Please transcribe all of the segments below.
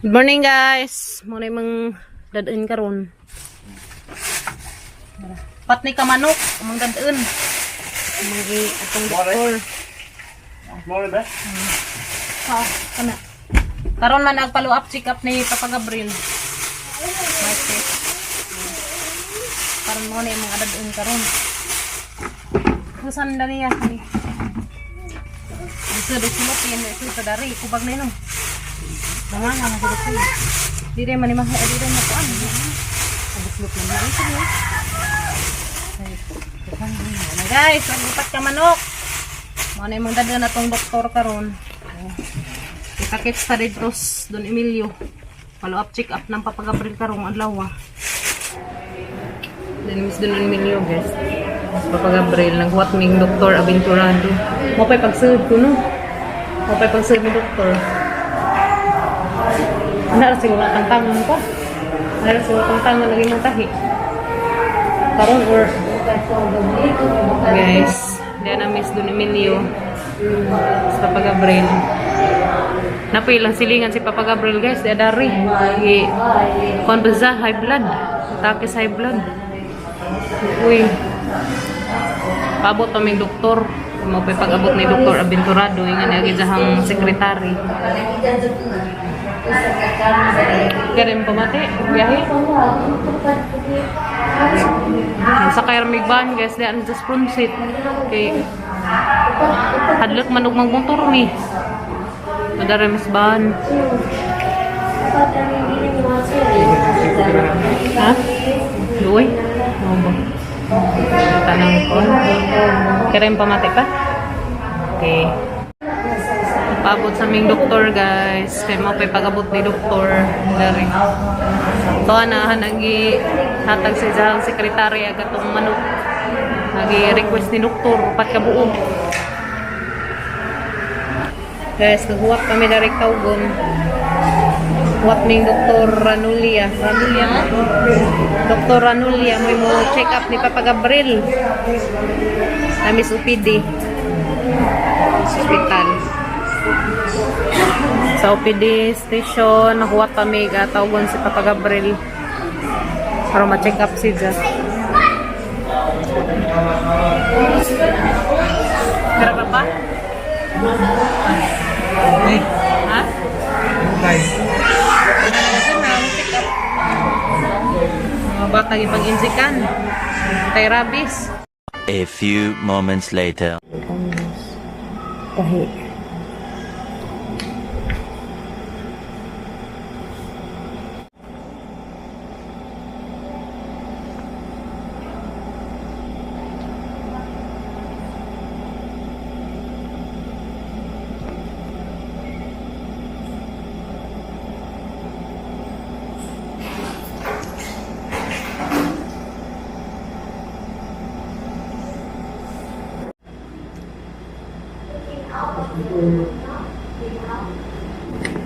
Good morning, guys. Muna yung mga dadaan karon. Pat ni kamanok, among dadaan. Among i atong doktor. Morning, be. Ha, kana. Karon man nagpalo up check up ni Papa Gabriel. Martes. Karon mo na yung mga dadaan karon. Kusan na niya kani. Dito do sulopin, ito sa dari kubag na ino. Mga nga mga sulopin. Di rin man ni maha, di rin makuan. Abuslop na niya. Sige. Ay, kuhan. Ano, guys, ang upat ka manok. Mga na yung mga dadaan na tong doktor karon. Kita-kits ta dito Don Emilio. Follow up check up ng Papa Gabriel karong adlaw. Ah. Then Miss Don Emilio, guys. Papa Gabriel naghuwat ming Doktor Aventurado. Mo pa'y pagsulod ko no. Mo pa'y pagsulod ni doktor. Ano ra siguro ang tangon ko? Ano ra siguro ang tangon lagi mong tahi? Karon or guys, diyan na Miss Don Emilio. Sa Papa Gabriel. Napoy lang silingan si Papa Gabriel, guys, di adari. Gi kon ba sa high blood. Atake sa high blood. Uy. Paabot pa ming doktor. Mo pa'y pag-abot ni Doktor Aventurado ingan niya gidahang sekretary. Karen pamati, biyahe. Sa kay van, guys, di ano just front seat. Kay hadlok man og magmotor ni. Madara mis van. Ha? Luoy? Ano ba? Tanang ko. Karen pamati pa? Okay. Paabot sa aming doktor, guys. Kay mo pa'y pag-abot ni doktor. Dari. Ito na nagi hatag sa isang sekretarya katong manok. Nagi request ni doktor upat ka buok. Guys, naghuwat kami dari Kaugon. Huwat ning Doktor Ranulia. Ranulia ba? Doktor Ranulia mo check up ni Papa Gabriel. Namis OPD. Sa ospital. Sa OPD station, nahuwat kami gatawagon si Papa Gabriel para ma-check up siya. Tara pa pa? Hey, Ha? okay. Kasi na, check up. Mga bata ipag-injikan. Tay rabies. A few moments later. Tahi.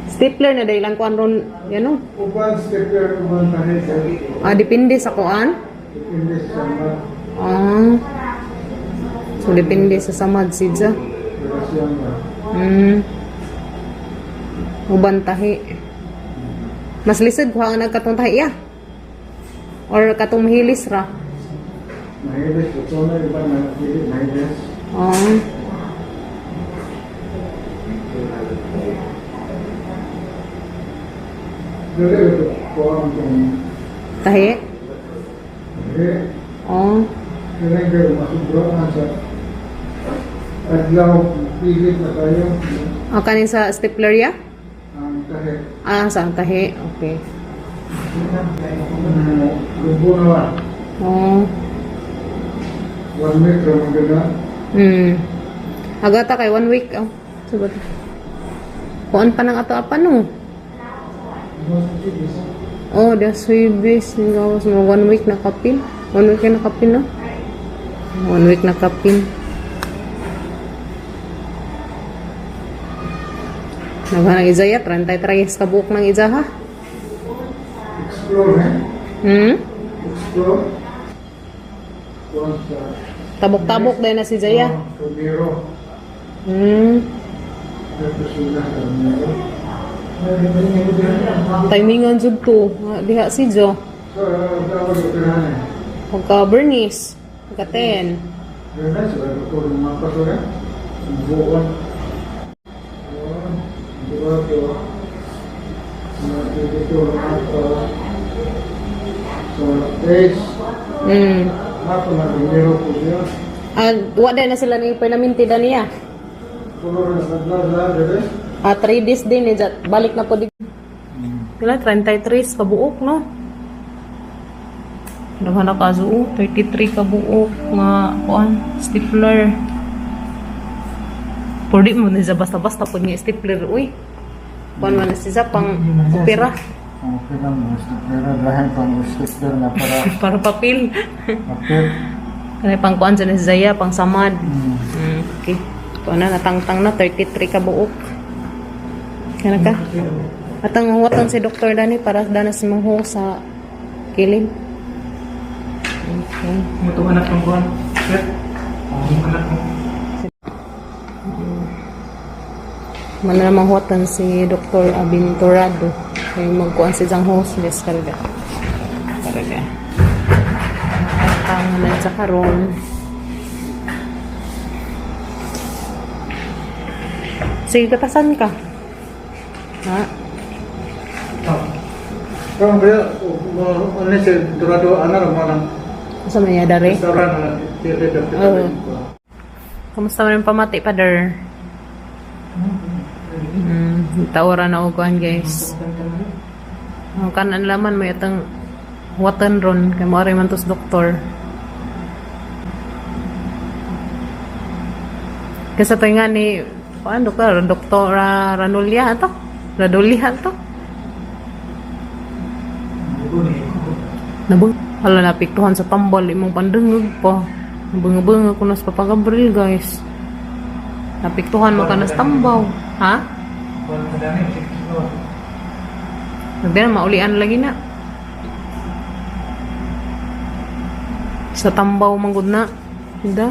Stapler na dahil ang kuan ron, yan o. Uban stepper, uban tahi. Ah, depende sa kuan. Depende sa samad. Ah. So, depende sa samad sidya. Relasyon ba? Uban tahi. Mas lisod kuha ang nagkatong tahi ya. Or katong mahilis ra. Mahilis, ito na iba na dili mahilis. Ah. Dili ito ko ang kung Tahi? tahi. Oh. Kaya kayo masubraan sa adlaw, pilit na tayo Ah, kanin sa stapler ya? ang tahi. Ah, sa ang tahi. Okay. Lubo na ba? Oh. 1 week ra man gana. Agata kay one week. Oh. Sabat. Kuan pa ng ato apa no? Oh, das Huwebes. Gawas mo one week na kapin. One week na kapin, no? One week na kapin. Nagha ng izaya, 33 ka buok ng iza ha? Explore eh. Explore. Kuan sa Tabok-tabok dahil na si Zaya. Oh, Kabiro. Hmm. Ito sila sa Kabiro. Timingan jud to. Nga, diha si Jo. Pagka Bernice. Pagka 10. Ah, wa na sila ni permanente da niya. Ah, 3 days din eh. Balik na po di. Pila 33 kabuok, no? Daghan na kaso, oh, 33 kabuok nga kuan stapler. Por di mo na siya basta-basta po nga stapler, uy. Kuan man na siya pang opera. Okay lang, stapler lahat pang stapler na para Para papel. papel. Kaya pang kuan sa ni Zaya, pang samad. Okay. Ito na, natangtang na, 33 kabuok. Kaya ka? At ang huwatan si Dr. Dani para dana si Mangho sa kilid. Okay. Mutong anak ng buwan. Sir? Ang anak mo. Mana na manghuwatan si Dr. Abinturado. Kaya magkuan si Zhang Ho, si Descarga. Karga. Ang na sa karon. Sige, katasan ka. Ha? Kung ba, ano siya, durado, ano naman ang Sa may dari? restaurant na tili Oo. Kamusta man yung pamati, Father? Taora na uguan, guys. Ang kanan laman may atang watan ron kay mo man tos doktor. Kasi to nga ni kuan doktor, doktora Ranulia ato. Radulia to. Nabang hala napiktuhan sa tambal imong pandungog pa. Nabangabanga ko na sa Papa Gabriel, guys. Napiktuhan mo ka na sa tambaw. Ha? Buwan ka dami. Sige. Nagdala, maulian lagi na. Sa tambaw manggod na. Hindi.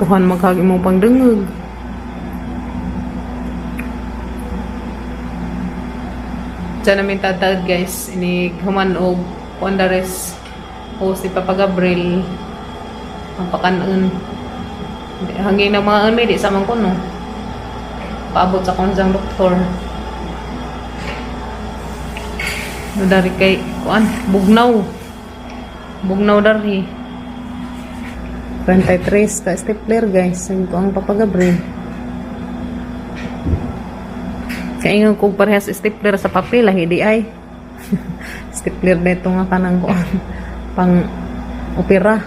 Tuhan magkag imong pangdungog. Diyan namin tatag, guys. Inig human og kuandares o si Papa Gabriel ang pakanon. Hangin ng mga ano, di sa man ko no. Paabot sa konjang doktor. No, dari kay kuan bugnaw. Bugnaw dari. 23 ka stapler, guys. Sabi ko ang Papa Gabriel. Kaingon kong parehas stapler sa papel, ah, hindi ay. Stapler na ito nga kanang kuan pang opera.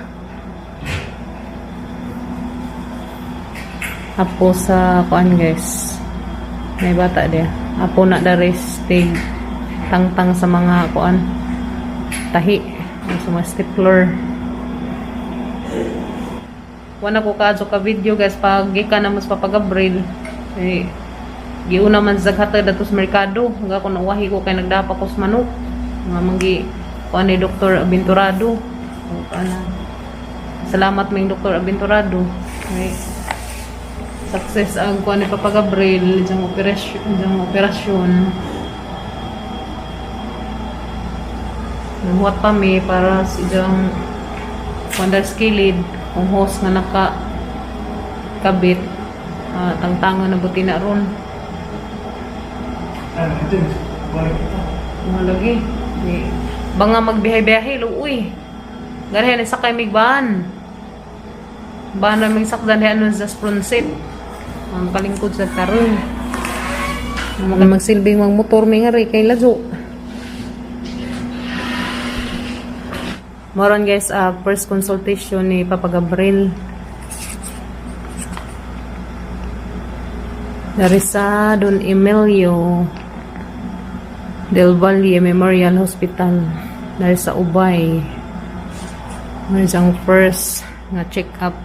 Apo sa kuan, guys. May bata dia. Apo na dari stig tangtang sa mga kuan tahi sa mga stapler. Wala ko kaadto ka video, guys, pag gikan na mas Papa Gabriel. Eh, giuna man sa hatag dato sa merkado. Hanggang ko nauwahi ko kay nagdapa ko sa manok. Nga manggi kuan ni Dr. Aventurado. O, ana. Salamat ming Dr. Aventurado. Okay. Success ang kuan ni Papa Gabriel diyang operasyon, diyang operasyon. Namuhat pa mi para sa diyang kuan skilid kung host nga naka kabit, ah, tangtangan na buti na ron. Ano, ito. Buwan ito. Mga lagi. Di, banga magbiyahe-biyahe, luoy. Ganahin na sakay mig ban. Ban na mig sakdan ano sa sprunsit. Ang palingkod sa karon. Mga magsilbing mga motor mi nga rin kay lazo. Moron, guys, ah, first consultation ni Papa Gabriel. Dari sa Don Emilio Del Valle Memorial Hospital dahil sa Ubay. Ngayon siyang first nga check-up.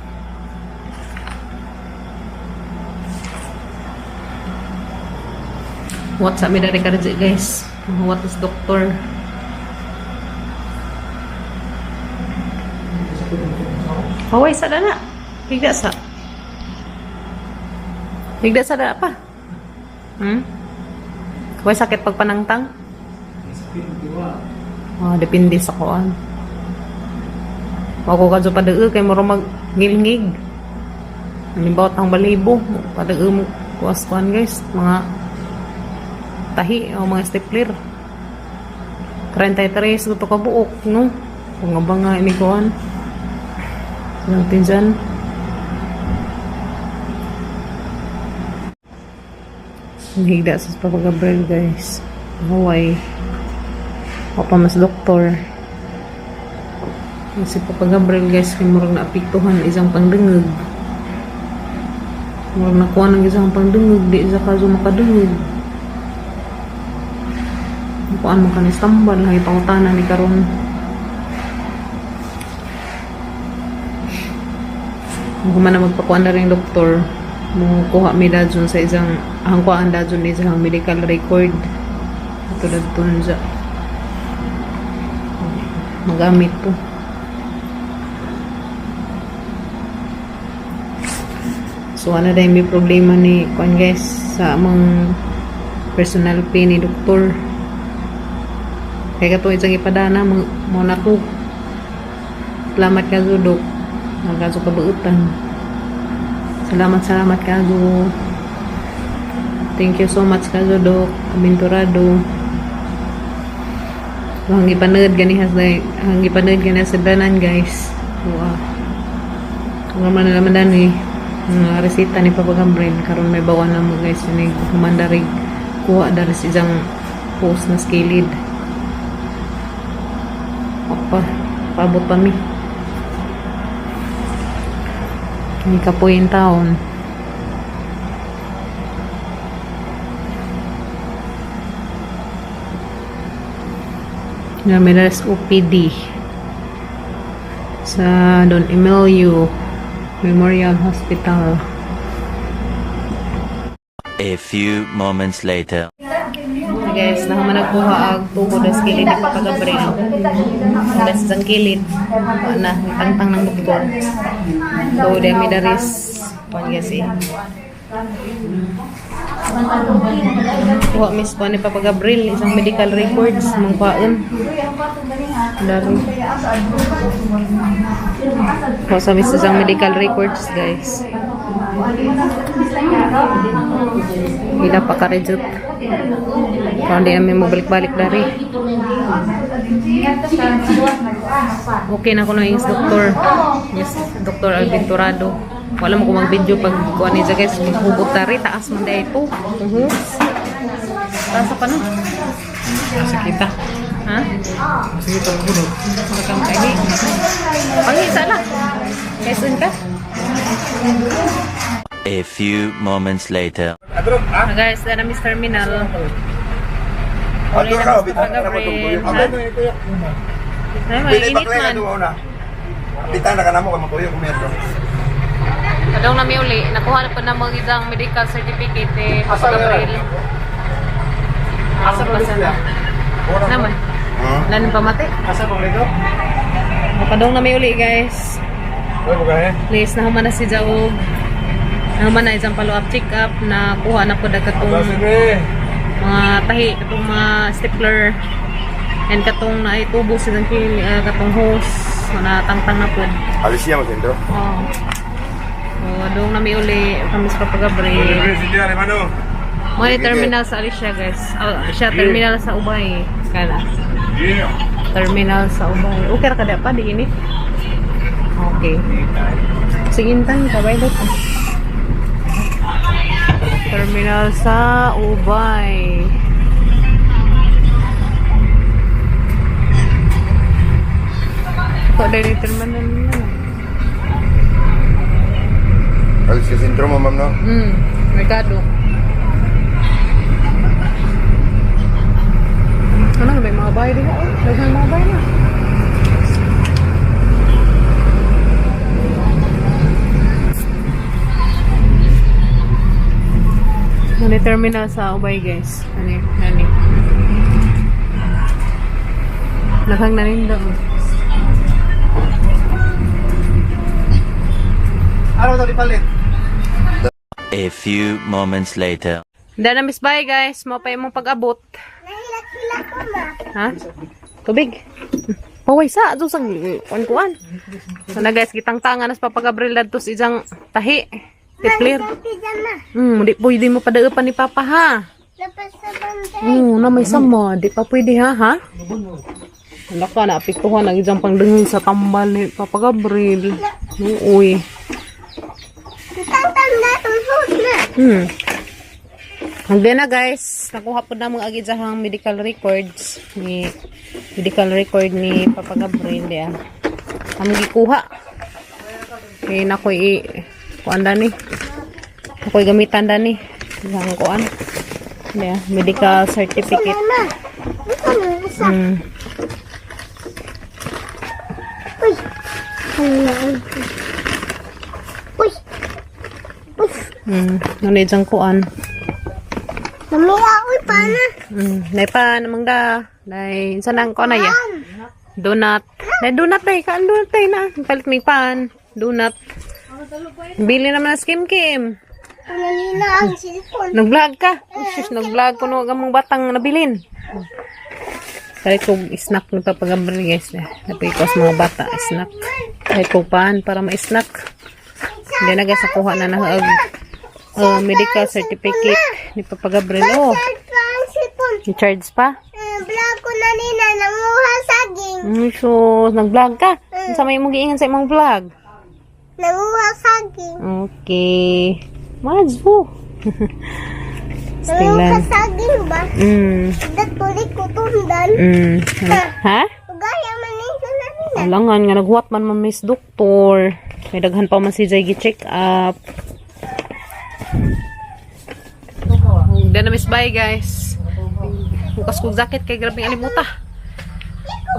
What's up, mi dari karje, guys. What is doctor? Haway sa dana. Higda sa. Higda sa dana pa. Way sakit pag panangtang? Sakit diwa. Ah, depende sa kuan. Wako ka padaa kay mura mag ngilngig. Halimbawa ang balibo, padaa mo kuas kuan, guys, mga tahi o mga stapler. 33 to ka buok, no? Kung nga ba nga ini kuan. Natin dyan. Ang higda sa Papa Gabriel, guys. Hawaii. O pa mas doktor. Si Papa Gabriel, guys, kay murag naapektuhan isang pangdungog. Murag nakuha ng isang pangdungog, di isa kaso makadungog. Kuan mo ka ni tambal, hay pangutana ni karon. Kung man na magpakuan na rin doktor, mo kuha mi dadyon sa isang ang kuhaan dadyon isang medical record. Ato dadton sa magamit to. So ano dahil may problema ni kuan, guys, sa among personal pay ni doktor. Kaya kato isang ipadana mo mo na to. Salamat ka dok. Nagaso kabuutan. Salamat, salamat kazo. Thank you so much kazo, dok. Aventurado. So, ang ipanood ganiha sa ang ipanood ganiha sa danan, guys. Wow. Ang man na naman dani nga resita ni Papa Gabriel karon may bawan na mo, guys, ni humandarig kuha dari sa isang post na skilid. Opa, paabot pa mi. Hindi ka po yung taon. Ramirez OPD sa Don Emilio Memorial Hospital. A few moments later. Hey guys, nahuman nagkuha ang tubo das kilid ni Papa Gabriel. Das ang kilid. Wala na, tangtang ng doktor. So, demi daris. Kuan, guys, eh. Kuha miss po ni Papa Gabriel, isang medical records, mong kuhaan. Dari. Kuha sa miss isang medical records, guys. Hila pa ka-reject. Parang di namin mabalik-balik dari. Okay na ko na yung doktor. Yes, Dr. Alventurado. Wala mo kung mag-video pag kuha niya, guys. Maghugot tari. Taas man dahil ito. Taas pa no? Sakita. Ha? Sakit ang ulo. Baka makaini. Pangisa lang. Kaysun ka? A few moments later. Ah, guys, na Miss Terminal. Uli na Mr. Gabriel. Ha? Ay, mainit man. Bitan na ka na mo kay matuyo kung meron. Kadong nami uli, nakuha na po na mga isang medical certificate eh, Papa Gabriel. Asa ba sila? Naman. Nanin pa mate? Asa ba rito? Kadong nami uli, guys. Wala mo gahe? Please, nahuman na si Jaog. Nahuman na isang follow-up check-up na kuha na po katong Sige. mga tahi, katong mga stapler and katong naitubo sa katong hose na tangtang na po. Alis siya mo sentro. Oh. So, dong nami uli kami sa Papa Gabriel. Sige, hermano. Mga terminal sa Alicia, guys. Oh, siya terminal sa Ubay. Kala. Yeah. Terminal sa Ubay. Okay ra kada pa di ini. Okay. Sige intang kabay dot. Terminal sa Ubay. Ko dali terminal na. Alis ka sentro mo, ma'am, no? Merkado. Ano nga may mga bahay din oh. Daghan mga bahay na. Ano yung terminal sa Ubay, guys? Ano yun? Ano yun? Naghang na rin daw. Araw to ipalit. A few moments later. Hindi na miss, bye guys. Mo pa imong pag-abot. Nahilak-hilak ko ma. Ha? Tubig. Paway sa ato sa kuan-kuan. So na guys, gitangtangan nas Papa Gabriel dadto sa isang tahi. Tiplir. Ang pijama. Di pwede mo padaupan ni Papa ha. Lapas sa bantay. Oo, na may sama. Di pa pwede ha, ha? Wala ka, naapektuhan ang isang pangdungin sa tambal ni Papa Gabriel. Uy. Tantang na itong suot na. Hanggang na guys, nakuha po na mga agid sa medical records ni medical record ni Papa Gabriel ya. Ang gikuha. Kay nakoy i kuan dani. Ako'y gamitan dani. Ang kuan. Yeah, medical certificate. Mama. Ito na isa. Uy. Ano na? Uy. Uy. Ano isang kuan. Namaya, uy, pana. Nay pa namang da. Nay sa nang kuan na ya. Donut. Nay donut day, kaan donut day na. Palit may pan. Donut. Bili naman na skim kim. Nanina ang cellphone. Nag-vlog ka. Oh, sus, nag-vlog ko no ang mga batang nabilin. Palit ko snack ni Papa Gabriel guys. Napili ko sa mga bata snack. Palit ko pan para ma-snack. Hindi na guys, nakuha na na og medical certificate ni Papa Gabriel. Oh, Charge pa ang cellphone. i-charge pa. Vlog ko na nina, nanguha saging. So, nag-vlog ka. Unsa may imong giingan sa imong vlog? Nanguha saging. Okay. Madzo. Nanguha Stilan. saging ba? Datuloy ko tundan. Ha? Gaya man ko na nina. Alangan nga naghuwat man man miss doktor. May daghan pa man si Jay gi-check up. Then na miss, bye guys. Bukas kong jacket kay grabing alimuta.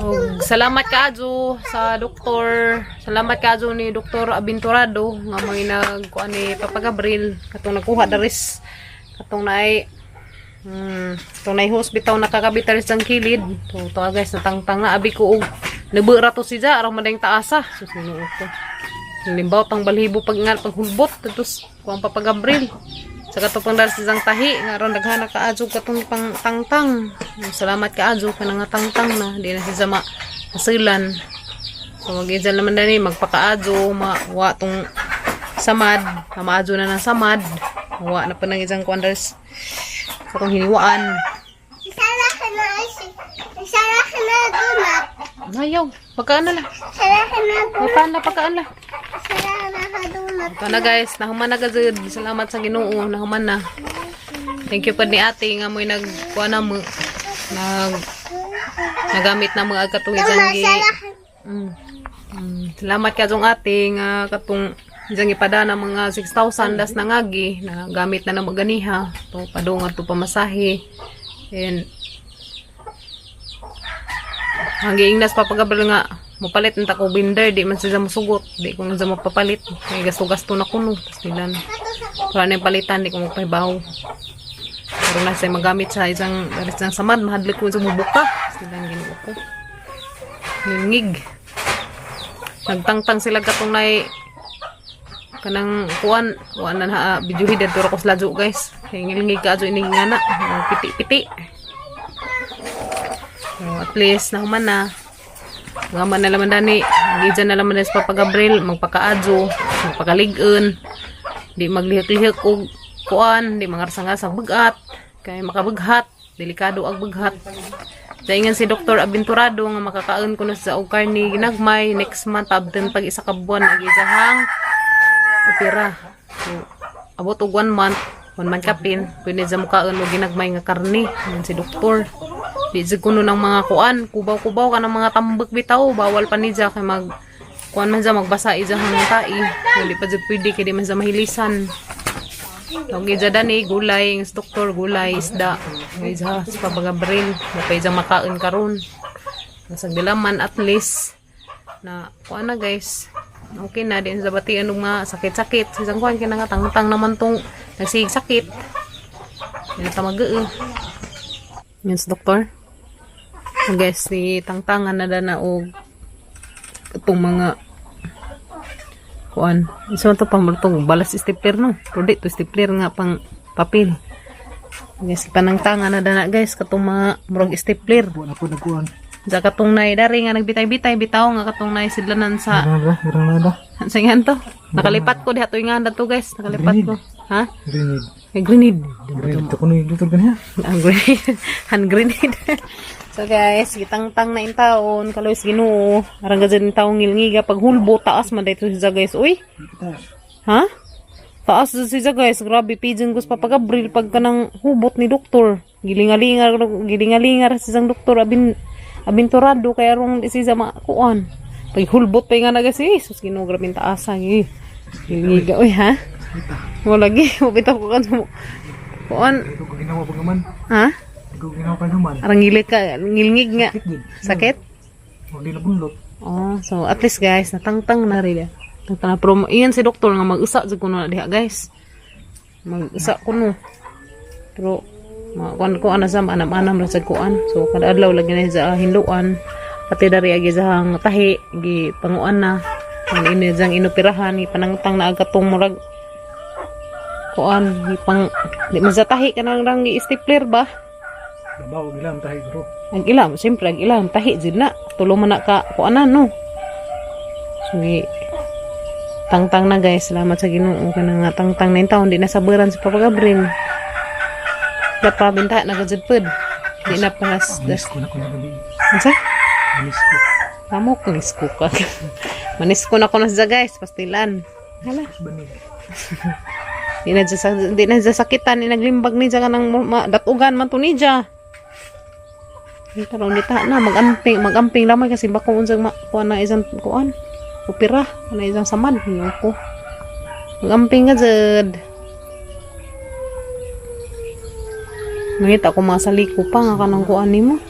Og salamat kaadyo sa doktor. Salamat kaadyo ni Doktor Aventurado nga may nagkuan ni Papa Gabriel katong nagkuha daris katong naay katong naay hospital nakakabit daris ang kilid. To to guys, natangtang na abi ko og nabura to siya araw man dayong taasa. Sus, Ginoo ko. Limbaw tang balhibo pag nga paghulbot tapos kuang Papa Gabriel. Sa katong pang daris isang tahi nga aron daghana kaadyo katong pang tangtang. Salamat kaadyo kanang nga tangtang na di na siya ma masilan. So mag naman dani magpakaadyo ma wa tong samad, maadyo na ng samad. Wa na pa nang isang kuan daris sa tong hiniwaan. Isara ka na, isara ka na donut. Ayaw, pagkaan na la. Isara ka na donut. Pagkaan la, pagkaan la. Isara na ka donut. Ito na guys, nahuman na gazud. Salamat sa Ginoo, nahuman na. Thank you po ni ate nga mo'y nagkuha na mo. Nag nagamit na mga katong isang gi. Isara ka. Salamat ka jong ate nga katong isang ipada na mga 6,000 das nangagi na gamit na na maganiha. To padung to pamasahe. And ang giingnas pa pagabril nga mopalit ng tako binder di man sila musugot, di ko na siya mapapalit may gasto-gasto na kuno nilan wala na yung palitan, di ko magpahibaw pero na siya magamit sa isang isang samad, mahadlik ko sa mubuka silang Ginoo ko, ningig nagtangtang sila katong nay kanang kuan wa na na videohi dadto ra ko sa ladyo guys kay ngilngig ka adyo ining ngana piti-piti. So, at least nahuman na. Nga man na laman dani, gijan na laman sa Papa Gabriel, magpakaadyo, magpakalig-on, di maglihok-lihok og kuan, di mangarsang-asang bagat, kay makabaghat, delikado ang baghat. Daingan si Dr. Aventurado nga makakaon ko na sa og karne ginagmay next month abdan pag isa ka buwan ag isahang opera. So, abot og one month, one month kapin, pwede sa mukaon og ginagmay nga karne. Yan si doktor. Di sa kuno ng mga kuan, kubaw-kubaw ka ng mga tambak bitaw, bawal pa niya kay mag kuan man siya magbasa iza hang tai. Hindi pa jud pwede kay di man siya mahilisan. Tawag iza dani gulay, ang doktor gulay, isda. Iza sa pabagabril, mapay iza makaon karon. Masag dilaman at least na kuan na guys. Okay na din sa batian og mga sakit-sakit. Sa isang kuan kay nga tangtang naman tong nagsigig sakit. Hindi na tamaga eh. Yan sa doktor. So guys, si tangtangan na na og itong mga kuan. Isa to pang tong balas stapler no. Pero di to stapler nga pang papel. Guys, panangtanga na dana guys katong mga murag stapler. Buwan ako nagkuhan. Sa katong nay dari nga nagbitay-bitay bitaw nga katong nay sidlanan sa Meron na, meron na ba? sa nga to. Nakalipat ko diha tuig nga to guys. Nakalipat ko. Ha? Grenade. Ay, grenade. Grenade. Ito ko na yung doktor ganyan. Ang grenade. Hand grenade. So guys, gitangtang na in taon, kaloys Ginoo. Arang gazin taong ngilngiga pag hulbo taas man dito siya guys. Uy. Ha? Taas dito siya guys. Grabe pigeon gus papagabril pag kanang hubot ni doktor. Gilingalingar gilingalingar si sang doktor abin abinturado kay arong di siya makuan. Pag hulbot pa nga na guys, eh, sus Ginoo grabe ang taasa eh. Ngilngiga uy ha. Wala lagi, mabitaw ko kan kuan. Ito ko ginawa pag naman. Ha? Ito ko ginawa pag naman. Arang ngilit ka, ngilngig nga. Sakit din. Sakit? Huwag din nabunlot. Oh, so at least guys, natangtang na rin. Tangtang na pero iyan si doktor nga mag-usa jud kuno na diha guys. Mag-usa kuno. Pero kuan ko ana sa anam-anam ra sad kuan. So kada adlaw lagi na sa hinluan. Pati dari agi sa hang tahi gi panguan na. Ang ino jang inoperahan ipanangtang na aga tong murag kuan ipang di man sa tahi kanang rang gi-stapler ba? Babaw, gilam tayo bro. Ang ilam, siyempre, ang ilam, tahi, jud na. Tulo man na ka, kuanan, no? So, tangtang na guys, salamat sa Ginoo ka na nga tangtang na yung taon, di na sabaran si Papa Gabriel. Dapat binta na gajud pud. Di na paras. Manis ko na ko na gabi. Unsa? Manis ko. Kamok nisko ka. Manisko na ko na siya guys, pastilan. Hala. Banig. Di na siya sakitan, ni naglimbag ni siya kanang datugan man to ni siya. Ay, karon di ta na magamping, magamping lamay kasi bako unsang kuan na isang kuan. Opera, na isang samad ko. Magamping ka jud. Ngita ko mga saliko pa nga kanang kuan nimo.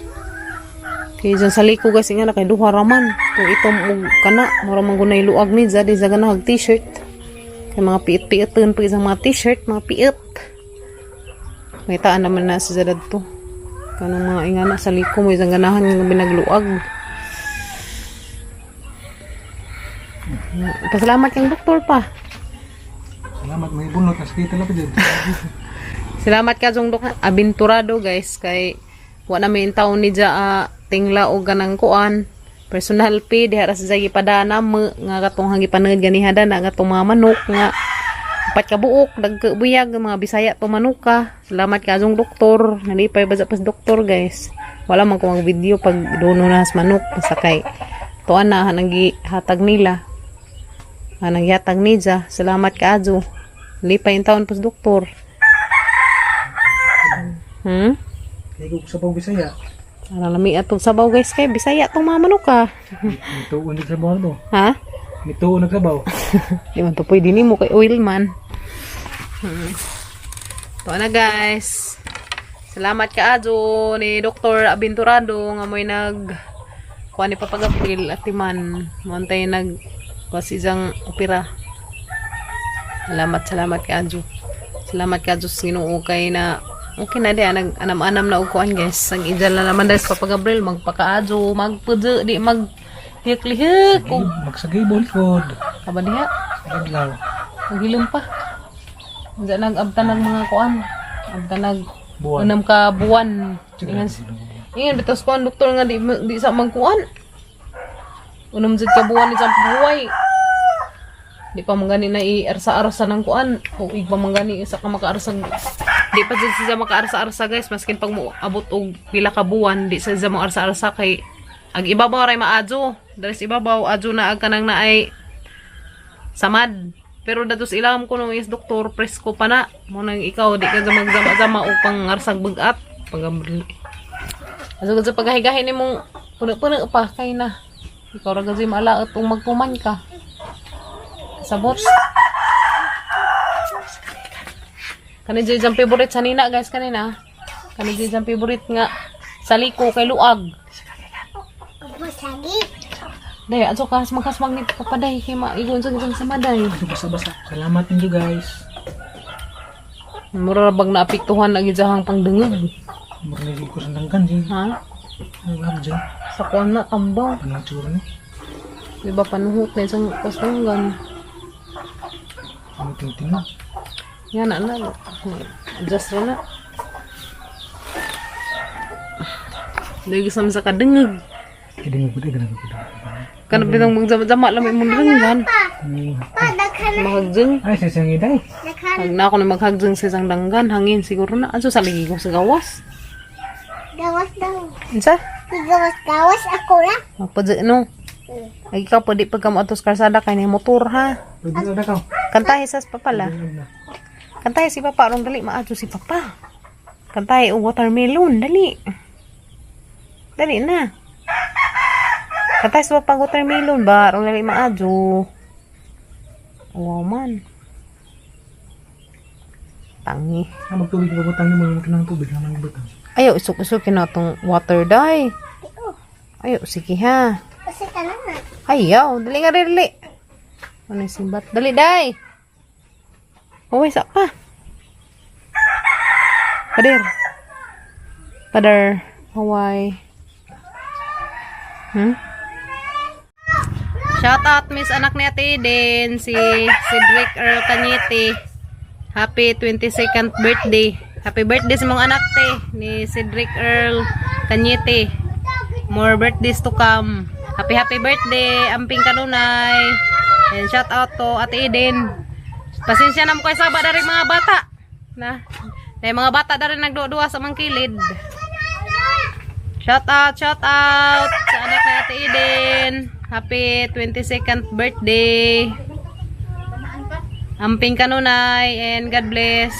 Kay dyan sa liko guys nga na kay duha raman. Kung itom og kana mura man gunay luag ni dyan di sa ganahag t-shirt. Kay mga piit-piiton pa isang mga t-shirt, mga piit. Makitaan naman na si Zadad to. Kanang mga ingana sa liko mo isang ganahan nga binagluag. Pasalamat kang doktor pa. Salamat, may bunlot. Nasakita talaga dyan. Salamat ka jong dok abenturado guys kay wa na may taon ni ja tingla og ganang kuan. Personal pay diha ra sa gipadana mo nga katong hangipaned ganiha na katong mga manok nga upat ka buok dagko buyag mga Bisaya to manuka. Salamat ka jong doktor. Nalipay ba sa pas doktor guys. Wala man ko mag video pag duno na sa manok basta kay tuan na hanang gihatag nila. Hanang gihatag ni ja. Salamat ka adyo. Lipay yung taon pas doktor. Kaya ko sa pang Bisaya. Para lami atong sabaw guys kay Bisaya tong mga manok ka. May tuon nagsabaw na to. Ha? May tuon nagsabaw. Di man to pwede nimo kay oil man. To na guys. Salamat ka adyo ni Dr. Abenturado nga mo'y nag kuha ni Papa Gabriel at timan mo antay nag kuha si isang opera. Salamat, salamat ka adyo. Salamat ka Diyos Ginoo kay na okay na di nag anam-anam na og kuan guys. Ang ideal na naman dahil sa Papa Gabriel magpakaadyo, magpudyo, di mag lihok-lihok. Og Magsagay likod. kaba diha. Adlaw. Maghilom pa. Diyan nag-abtanag mga kuan. Abtanag Buwan. unam ka buwan. Ingan ingan bitaw sa kuan doktor nga di, di sa magkuan. Unam jud ka buwan ni sa buhay. Di pa man gani na i-arsa-arsa ng kuan. Tuig pa man gani isa ka makaarsa. Di pa jud siya makaarsa-arsa guys maskin pag mo abot og pila ka buwan di sa siya mo arsa-arsa kay ag ibabaw ray maadyo. Dali sa ibabaw adyo na ag kanang naay samad. Pero datos ilam ko nung is doktor presko pa na. Mo nang ikaw di ka magzama-zama o pang arsag bagat pag-abril. Aso sa pagahigahin nimong puno-puno pa kay na. Ikaw ra gazay maalaot ug magpuman ka. Sabot. Kani jay jang favorite sa nina guys kanina. Kani jay jang favorite nga saliko kay luag. Busagi. Day, ato ka magkasmag ni papaday kay maigon sa isang samaday. Basa-basa. Salamat ninyo guys. Mura ra bag naapektuhan ang ijahang pangdungog. Murnig ko sa dangkan dyan. Ha? Ang lab dyan. Sa kuan na tambaw. Anong tsura ni? Di ba panuhot na isang kastunggan. Ano tingting na? Yan na na. Adjust ra na. Dahil gusto sa kadengeg. Kaya nga pud, ganun pud. Kanang bitong magjama-jama lang may mong denggan. Pa, daghan na. Mahagjeng. Ay, sa isang iday. Daghan. Pag na ako na maghagjeng sa isang danggan, hangin siguro na. Anso sa ligi ko sa gawas. Gawas daw. Unsa? Gawas-gawas ako na. Magpadya no. Ay ikaw pwede pagka mo atos kalsada kay ni motor ha. Pwede na ka. Kantahe sas papa la. Kantahe si papa aron dali maadto si papa. Kantahe og watermelon dali. Dali na. Kantahe si papa og watermelon ba aron dali maadto. Wow man. Tangi. Ah, magtubig ka butang ni mo kinang tubig na nang butang. Ayaw, isok-isok na tong water dai. Ayaw, sige ha. Kasi ka na nga. Ayaw, dali nga dali. Ano yung simbat? Dali, day! Uy, sa pa. Pader. Pader. Hawaii. Shout out, Miss Anak ni Ate Eden, si Cedric Earl Cañete. Happy 22nd birthday. Happy birthday sa mga anak te ni Cedric Earl Cañete. More birthdays to come. Happy happy birthday, amping kanunay. And shout out to Ate Eden. Pasensya na mo kay saba dari mga bata. Na. Dahil mga bata dari nagduduwa sa mangkilid. Shout out sa anak ni Ate Eden. Happy 22nd birthday. Amping kanunay and God bless.